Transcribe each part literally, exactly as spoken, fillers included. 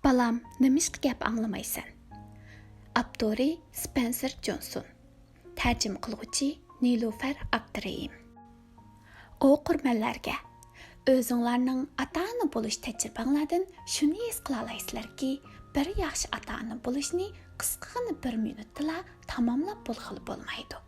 بالام، نېمىشقا گەپ ئاڭلىمايسەن؟ ئاپتورى سپېنسېر جونسون. تەرجىمە قىلغۇچى نىلۇفەر ئابدۇرېھىم. ئوقۇرمەنلەرگە، ئۆزۈڭلارنىڭ ئاتا-ئانا بولۇش تەجرىبەڭلاردىن شۇنى ھېس قىلالايسىلەركى، بىر ياخشى ئاتا-ئانا بولۇشنى قىسقىغىنە بىر مىنۇتتىلا تاماملاپ بولغىلى بولمايدۇ.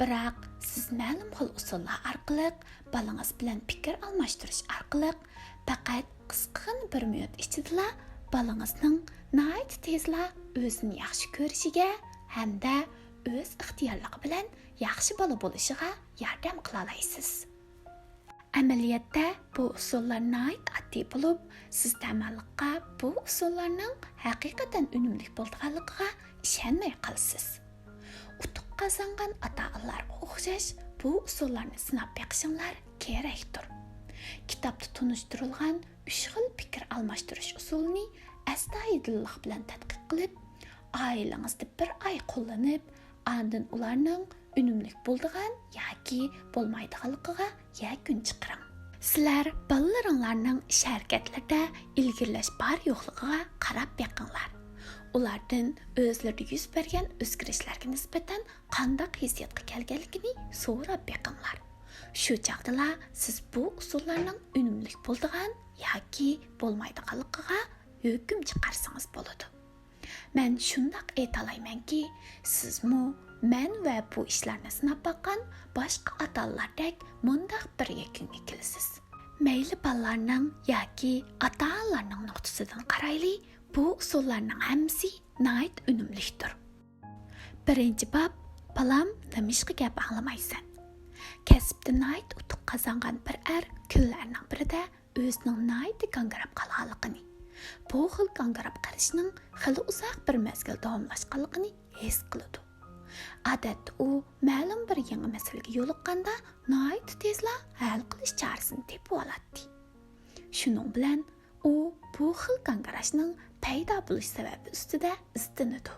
بىراق، سىز مەلۇم خىل ئۇسۇللار ئارقىلىق، بالىڭىز بىلەن پىكىر ئالماشتۇرۇش ئارقىلىق، پەقەت قىسقىغىنە بىر مىنۇت ئىچىدىلا بالىڭىزنىڭ ناھايىتى تېزلا ئۆزىنى ياخشى كۆرۈشىگە ھەمدە ئۆز ئىختىيارلىقى بىلەن ياخشى بالا بولۇشىغا ياردەم قىلالايسىز. ئەمەلىيەتتە بۇ ئۇسۇللار ناھايىتى ئاددىي بولۇپ، سىز دەماللىققا بۇ ئۇسۇللارنىڭ ھەقىقەتەن ئۈنۈملۈك بولىدىغانلىقىغا ئىشەنمەي قالىسىز. ئۇتۇق قازانغان ئاتا-ئانىلارغا ئوخشاش بۇ ئۇسۇللارنى سىناپ بېقىشىڭلار كېرەكتۇر. كىتابتا تونۇشتۇرۇلغان ئۈچ خىل پىكىر ئالماشتۇرۇش ئۇسۇلىنى ئەستايىدىللىق بىلەن تەتقىق قىلىپ، ئائىلىڭىزدە بىر ئاي قوللىنىپ، ئاندىن ئۇلارنىڭ ئۈنۈملۈك بولىدىغان ياكى بولمايدىغانلىقىغا يەكۈن چىقىرىڭ. سىلەر بالىلىرىڭلارنىڭ ئىش-ھەرىكەتلىرىدە ئىلگىرىلەش بار-يوقلۇقىغا قاراپ بېقىڭلار. ئۇلاردىن ئۆزلىرىدە يۈز بەرگەن ئۆزگىرىشلەرگە نىسبەتەن قانداق ھېسسىياتقا كەلگەنلىكىنى سوراپ بېقىڭلار. شۇ چاغدىلا سىز بۇ ئۇسۇللارنىڭ ئۈنۈملۈك بولىدىغان ياكى بولمايدىغانلىقىغا ھۆكۈم چىقارسىڭىز بولىدۇ. مەن شۇنداق ئېيتالايمەنكى، سىزمۇ مەن ۋە بۇ ئىشلارنى سىناپ باققان باشقا ئاتا-ئانىلاردەك مۇنداق بىر يەكۈنگە كېلىسىز. مەيلى بالىلارنىڭ ياكى ئاتا-ئانىلارنىڭ نۇقتىسىدىن قارايلى، بۇ ئۇسۇللارنىڭ ھەممىسى ناھايىتى ئۈنۈملۈكتۇر. بىرىنچى باب، بالام، نېمىشقا گەپ ئاڭلىمايسەن؟ كەسىپتە ناھايىتى ئۇتۇق قازانغان بىر ئەر كۈنلەرنىڭ بىرىدە ئۆزىنىڭ ناھايىتى گاڭگىراپ قالغانلىقىنى، بۇ خىل گاڭگىراپ قېلىشنىڭ خېلى ئۇزاق بىر مەزگىل داۋاملاشقانلىقىنى ھېس قىلىدۇ. ئادەتتە ئۇ مەلۇم بىر يېڭى مەسىلىگە يولۇققاندا ناھايىتى تېزلا ھەل قىلىش چارىسىنى تېپىۋالاتتى. شۇنىڭ بىلەن ئۇ بۇ خىل گاڭگىراشنىڭ پەيدا بولۇش سەۋەبى ئۈستىدە ئىزدىنىدۇ.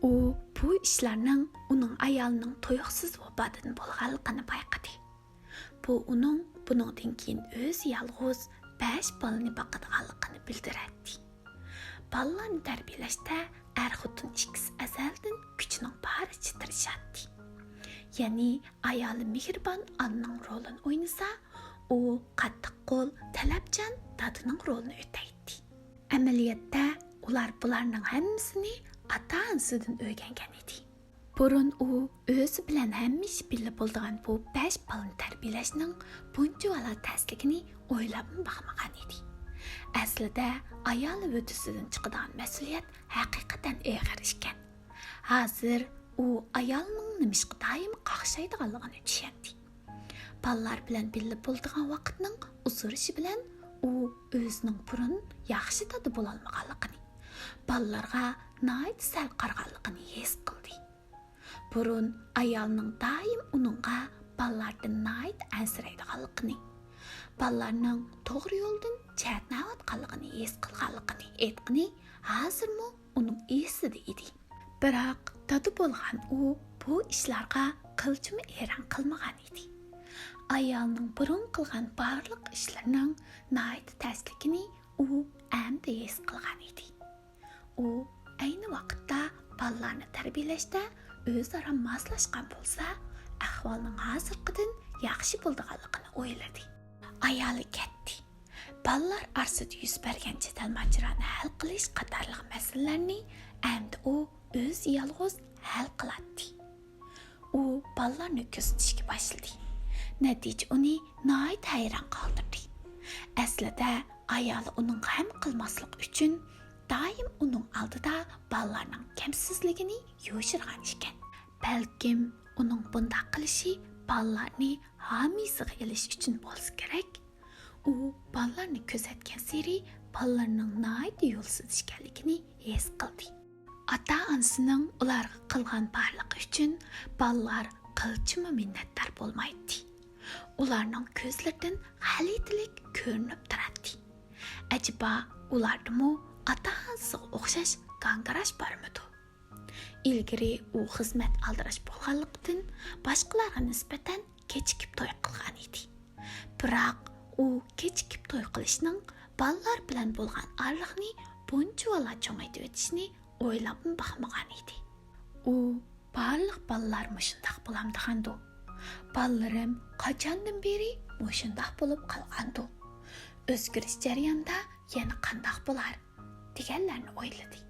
ئۇ بۇ ئىشلارنىڭ ئۇنىڭ ئايالىنىڭ تۇيۇقسىز ۋاپاتىدىن بولغانلىقىنى بايقىدى. بۇ ئۇنىڭ بۇنىڭدىن كېيىن ئۆزى يالغۇز بەش بالىنى باقىدىغانلىقىنى بىلدۈرەتتى. بالىلارنى تەربىيەلەشتە ئەر-خوتۇن ئىككىسى ئەزەلدىن كۈچىنىڭ بارىچە تىرىشاتتى. يەنى ئايالى مېھرىبان ئانىنىڭ رولىنى ئوينىسا، ئۇ قاتتىق قول، تەلەپچان دادىنىڭ رولىنى ئۆتەيتتى. ئەمەلىيەتتە ئۇلار بۇلارنىڭ ھەممىسىنى ئاتا-ئانىسىدىن ئۆگەنگەن ئىدى. بۇرۇن ئۇ ئۆزى بىلەن ھەممە ئىش بىللە بولىدىغان بۇ بەش بالىنى تەربىيەلەشنىڭ بۇنچىۋالا تەسلىكىنى ئويلاپمۇ باقمىغان ئىدى. ئەسلىدە ئايالى ھۆددىسىدىن چىقىدىغان مەسئۇلىيەت ھەقىقەتەن ئېغىر ئىكەن. ھازىر ئۇ ئايالىنىڭ نېمىشقا دائىم قاقشايدىغانلىقىنى چۈشەندى. بالىلار بىلەن بىللە بولىدىغان ۋاقىتنىڭ ئۇزىرىشى بىلەن ئۇ ئۆزىنىڭ بۇرۇن ياخشى دادا بولالمىغانلىقىنى، بالىلارغا ناھايىتى سەل قارىغانلىقىنى ھېس قىلدى. بۇرۇن ئايالىنىڭ دائىم ئۇنىڭغا بالىلاردىن ناھايىتى ئەنسىرەيدىغانلىقىنى، بالىلارنىڭ توغرا يولدىن چەتنەۋاتقانلىقىنى ھېس قىلغانلىقىنى ئېيتقىنى ھازىرمۇ ئۇنىڭ ئېسىدە ئىدى. بىراق دادا بولغان ئۇ بۇ ئىشلارغا قىلچىمۇ ئېرەن قىلمىغان ئىدى. ئايالىنىڭ بۇرۇن قىلغان بارلىق ئىشلىرىنىڭ ناھايىتى تەسلىكىنى ئۇ ئەمدى ھېس قىلغان ئىدى. ئۇ ئەينى ۋاقىتتا بالىلارنى تەربىيەلەشتە ئۆزئارا ماسلاشقان بولسا، ئەھۋالنىڭ ھازىرقىدىن ياخشى بولىدىغانلىقىنى ئويلىدى. ئايالى كەتتى. بالىلار ئارىسىدا يۈز بەرگەن جېدەل-ماجىرانى ھەل قىلىش قاتارلىق مەسىلىلەرنى ئەمدى ئۇ ئۆزى يالغۇز ھەل قىلاتتى. ئۇ بالىلارنى كۆزىتىشكە باشلىدى. نەتىجە ئۇنى ناھايىتى ھەيران قالدۇردى. ئەسلىدە ئايالى ئۇنىڭغا غەم قىلماسلىق ئۈچۈن دائىم ئۇنىڭ ئالدىدا بالىلارنىڭ كەمسىزلىكىنى يوشۇرغان ئىكەن. بەلكىم ئۇنىڭ بۇنداق قىلىشى بالىلارنى ھامىيسىغا ئېلىش ئۈچۈن بولسا كېرەك. ئۇ بالىلارنى كۆزەتكەنسېرى بالىلىرىنىڭ ناھايىتى يولسىز ئىكەنلىكىنى ھېس قىلدى. ئاتا-ئانىسىنىڭ ئۇلارغا قىلغان بارلىقى ئۈچۈن بالىلار قىلچىمۇ مىننەتدار بولمايتتى. ئۇلارنىڭ كۆزلىرىدىن غەلىتىلىك كۆرۈنۈپ تۇراتتى. ئەجەبا، ئۇلاردىمۇ ئاتا-ئانىسىغا ئوخشاش گاڭگىراش بارمىدۇ؟ ئىلگىرى ئۇ خىزمەت ئالدىراش بولغانلىقتىن، باشقىلارغا نىسبەتەن كېچىكىپ توي قىلغان ئىدى. بىراق ئۇ كېچىكىپ توي قىلىشنىڭ بالىلار بىلەن بولغان ئارىلىقنى بۇنچىۋالا چوڭايتىۋېتىشنى ئويلاپمۇ باقمىغان ئىدى. ئۇ بارلىق بالىلار مۇشۇنداق بولامدىغاندۇ؟ بالىلىرىم قاچاندىن بېرى مۇشۇنداق بولۇپ قالغاندۇ؟ ئۆزگىرىش جەريانىدا يەنە قانداق بولار؟ دېگەنلەرنى ئويلىدى.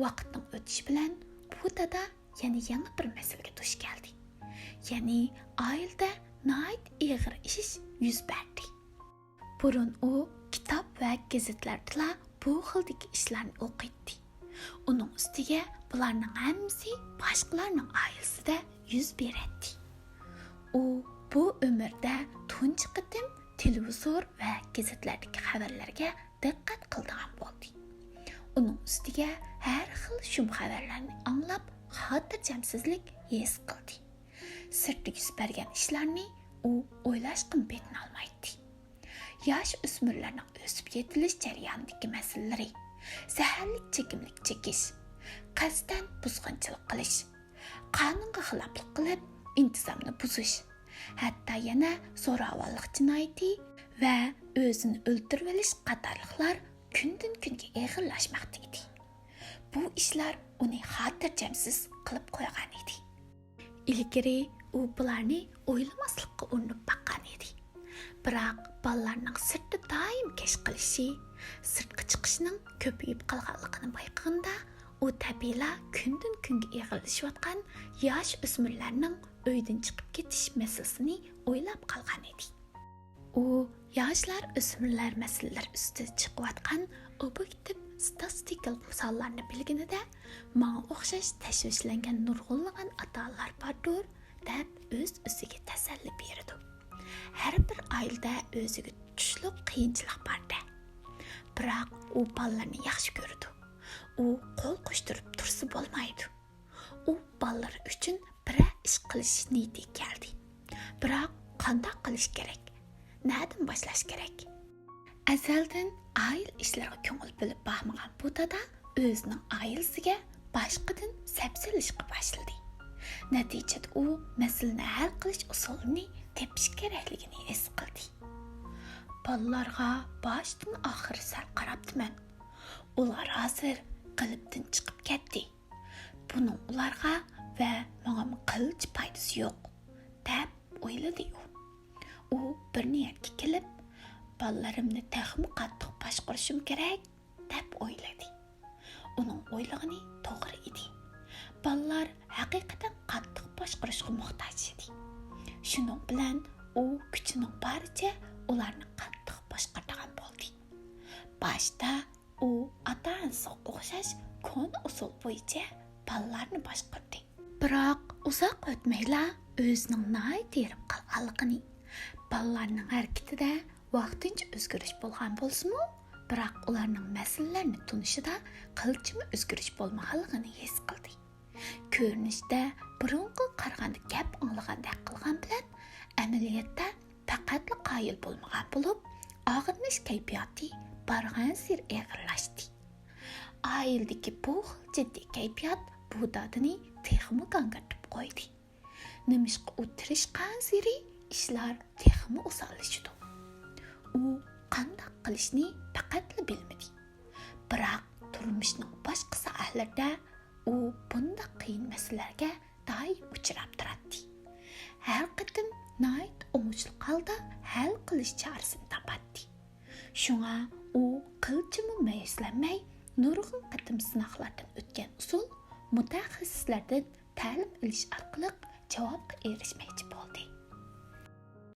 ۋاقىتنىڭ ئۆتۈشى بىلەن بۇ دادا يەنە يېڭى بىر مەسىلىگە دۇچ كەلدى. يەنى ئائىلىدە ناھايىتى ئېغىر ئىش يۈز بەردى. بۇرۇن ئۇ كىتاب ۋە گېزىتلەردىلا بۇ خىلدىكى ئىشلارنى ئوقۇيتتى. ئۇنىڭ ئۈستىگە بۇلارنىڭ ھەممىسى باشقىلارنىڭ ئائىلىسىدە يۈز بېرەتتى. ئۇ بۇ ئۆمرىدە تۇنجى قېتىم تېلېۋىزور ۋە گېزىتلەردىكى خەۋەرلەرگە دىققەت قىلىدىغان بولدى. ئۇنىڭ ئۈستىگە ھەر خىل شۇم خەۋەرلەرنى ئاڭلاپ، خاتىرجەمسىزلىك ھېس قىلدى. سىرتتا يۈز بەرگەن ئىشلارنى ئۇ ئويلاشقىمۇ پېتىنالمايتتى. ياش ئۆسمۈرلەرنىڭ ئۆسۈپ يېتىلىش جەريانىدىكى مەسىلىلىرى، زەھەرلىك چېكىملىك چېكىش، قەستەن بۇزغۇنچىلىق قىلىش، قانۇنغا خىلاپلىق قىلىپ، ئىنتىزامنى بۇزۇش، ھەتتا يەنە زوراۋانلىق جىنايىتى ۋە ئۆزىنى ئۆلتۈرۈۋېلىش قاتارلىقلار كۈندىن-كۈنگە ئېغىرلاشماقتا ئىدى. بۇ ئىشلار ئۇنى خاتىرجەمسىز قىلىپ قويغان ئىدى. ئىلگىرى ئۇ بۇلارنى ئويلىماسلىققا ئۇرۇنۇپ باققان ئىدى. بىراق بالىلارنىڭ سىرتتا دائىم كەچ قېلىشى، سىرتقا چىقىشنىڭ كۆپىيىپ قالغانلىقىنى بايقىغىنىدا، ئۇ تەبىئىيلا كۈندىن-كۈنگە ئېغىرلىشىۋاتقان ياش ئۆسمۈرلەرنىڭ ئۆيدىن چىقىپ كېتىش مەسىلىسىنى ئويلاپ قالغان ئىدى. ئۇ ياشلار، ئۆسمۈرلەر مەسىلىلىرى ئۈستىدە چىقىۋاتقان ئوبيېكتىپ ستاتىستىكىلىق سانلارنى بىلگىنىدە، ماڭا ئوخشاش تەشۋىشلەنگەن نۇرغۇنلىغان ئاتا-ئانىلار باردۇر، دەپ ئۆز-ئۆزىگە تەسەللى بېرىدۇ. ھەر بىر ئائىلىدە ئۆزىگە تۇتۇشلۇق قىيىنچىلىق بار-دە. بىراق ئۇ بالىلىرىنى ياخشى كۆرىدۇ. ئۇ قول قوشتۇرۇپ تۇرسا بولمايدۇ. ئۇ بالىلىرى ئۈچۈن بىرەر ئىش قىلىش نىيىتىگە كەلدى. بىراق قانداق قىلىش كېرەك؟ نەدىن باشلاش كېرەك؟ ئەزەلدىن ئائىلە ئىشلىرىغا كۆڭۈل بۆلۈپ باقمىغان بۇ دادا ئۆزىنىڭ ئائىلىسىگە باشقىدىن سەپسېلىشقا باشلىدى. نەتىجىدە ئۇ مەسىلىنى ھەل قىلىش ئۇسۇلىنى تېپىش كېرەكلىكىنى ھېس قىلدى. بالىلارغا باشتىن ئاخىر سەل قاراپتىمەن. ئۇلار ھازىر قېلىپتىن چىقىپ كەتتى. بۇنىڭ ئۇلارغا ۋە ماڭىمۇ قىلچە پايدىسى يوق، دەپ ئويلىدى ئۇ. ئۇ بىر نىيەتكە كېلىپ، بالىلىرىمنى تېخىمۇ قاتتىق باشقۇرۇشۇم كېرەك، دەپ ئويلىدى. ئۇنىڭ ئويلىغىنى توغرا ئىدى. بالىلار ھەقىقەتەن قاتتىق باشقۇرۇشقا موھتاج ئىدى. شۇنىڭ بىلەن ئۇ كۈچىنىڭ بارىچە ئۇلارنى قاتتىق باشقۇرىدىغان بولدى. باشتا ئۇ ئاتا-ئانىسىغا ئوخشاش كونا ئۇسۇل بويىچە بالىلارنى باشقۇردى. بىراق ئۇزاق ئۆتمەيلا ئۆزىنىڭ ناھايىتى ھېرىپ قالغانلىقىنى، بالىلارنىڭ ھەرىكىتىدە ۋاقتىنچە ئۆزگىرىش بولغان بولسىمۇ، بىراق ئۇلارنىڭ مەسىلىلەرنى تونۇشىدا قىلچىمۇ ئۆزگىرىش بولمىغانلىقىنى ھېس قىلدى. كۆرۈنۈشتە بۇرۇنقىغا قارىغاندا گەپ ئاڭلىغاندەك قىلغان بىلەن، ئەمەلىيەتتە پەقەتلا قايىل بولمىغان بولۇپ، ئاغرىنىش كەيپىياتى بارغانسېرى ئېغىرلاشتى. ئائىلىدىكى بۇ خىل جىددىي كەيپىيات بۇ دادىنى تېخىمۇ گاڭگىرىتىپ قويدى. نېمىشقا ئۇ تىرىشقانسېرى ئىشلار تېخىمۇ ئوساللىشىدۇ. ئۇ قانداق قىلىشنى پەقەتلا بىلمىدى. بىراق تۇرمۇشنىڭ باشقا ساھەلىرىدە ئۇ بۇنداق قىيىن مەسىلىلەرگە دائىم ئۇچراپ تۇراتتى. ھەر قېتىم ناھايىتى ئوڭۇشلۇق ھالدا ھەل قىلىش چارىسىنى تاپاتتى. شۇڭا ئۇ قىلچىمۇ مەيۈسلەنمەي، نۇرغۇن قېتىم سىناقلاردىن ئۆتكەن ئۇسۇل، مۇتەخەسسىسلەردىن تەلىم ئېلىش ئارقىلىق جاۋابقا ئېرىشمەكچى